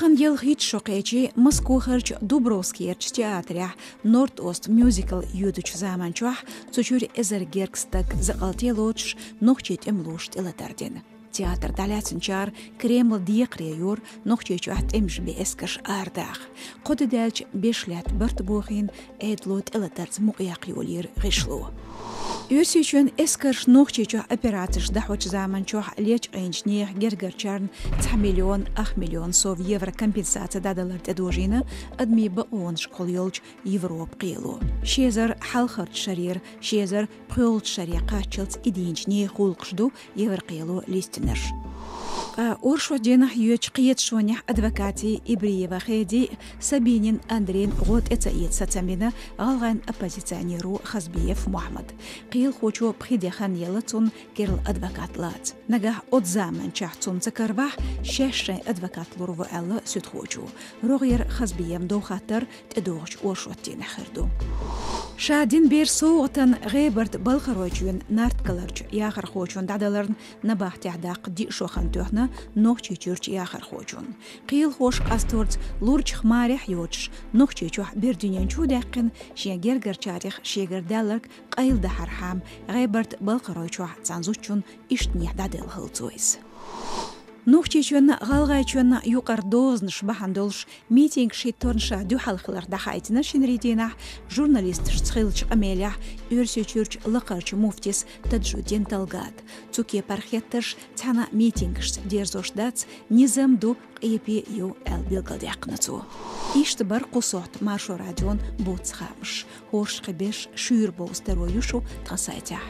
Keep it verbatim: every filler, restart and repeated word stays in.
Ялхитта шо кхечи Москвахарчу Дубровскерчу театрехь «Норд-Ост» мюзикл йоьдучу заманчохь цу чуьра эзар гергга стаг закъалте лоцуш нохчийн тӀемалоша тӀелатар дина. Театр дӀалаьцначара Кремль декхаре йора Нохчийчохь тӀемаш бен эскарш арадаха. Кхо де даьлча беш лаьтта барт бохийна, Ӏедало тӀелатарца мукъаяккха йолийра гӀишло. Оьрсийчоьнан эскарша Нохчийчохь операцеш дӀахьочу заманчохь лечкъийначу нехан гергарчарна цхьа миллион ах миллион сов евро компенсаци дӀадалар тӀедожийна адамийн бакъонашкахула йолчу Европа кхело. Ши эзар хьалхарчу шарера ши эзар пхоьалгӀачу шаре кхаччалц и дийначу нехан гӀуллакхаш ду Еврокхело листинарш. Ткъа оршот дийнахь йоьдучу кхеташонехь адвокатийн Ибриева Хедин а, Собянин Андрейн гӀо тӀе ца эца сацам бина гӀалгӀайн оппозиционеро Хазбиев Мухьаммад. Кхелахочо пхи де хан елла цунна керла адвокат лаца. Нагахь оцу заманчохь цунна ца каравахь, шаьш шайн адвокат лур ву аьлла суьдхочо. РогӀера Хазбиевна дов хаттар тӀедогӀучу оршот дийнахь хир ду. Ша дина бер совгӀатан ГӀебарта-Балкхаройчоьнан нартгаларчу яхархочун дӀадаларна набахтехь даккха диъ шо хан тоьхна Нохчийчуьрчу яхархочунна. Кхелахоша къасторца лурчах марехь йоцуш, Нохчийчохь бер дуьнен чу даьккхина, шен гергарчарех шегара даьлларг къайладахьархьама, ГӀебарта-Балкхаройчохь цхьана зудчунна иштанехьа дӀаделла хилла цо иза. Нохчийчоьнна, ГӀалгӀайчоьнна юкъара дозанаш бахьана долуш митингаш хӀиттарна ша дуьхьал хиларх дӀахаийтина шинарин дийнахь журналисташца хиллачу къамелехь Оьрсийчуьрчу лакхарчу муфтис Таджуддин Талгат. Цу кепара хеттарш цхьана митингашца дерзош дац, низам ду, къепе ю аьлла билгалдаьккхина цо. Иштта бара кху сохьта Маршо радион буц хаамаш. ХӀорш кхин берш шуьйра бовза таро ю шу тхан сайтехь.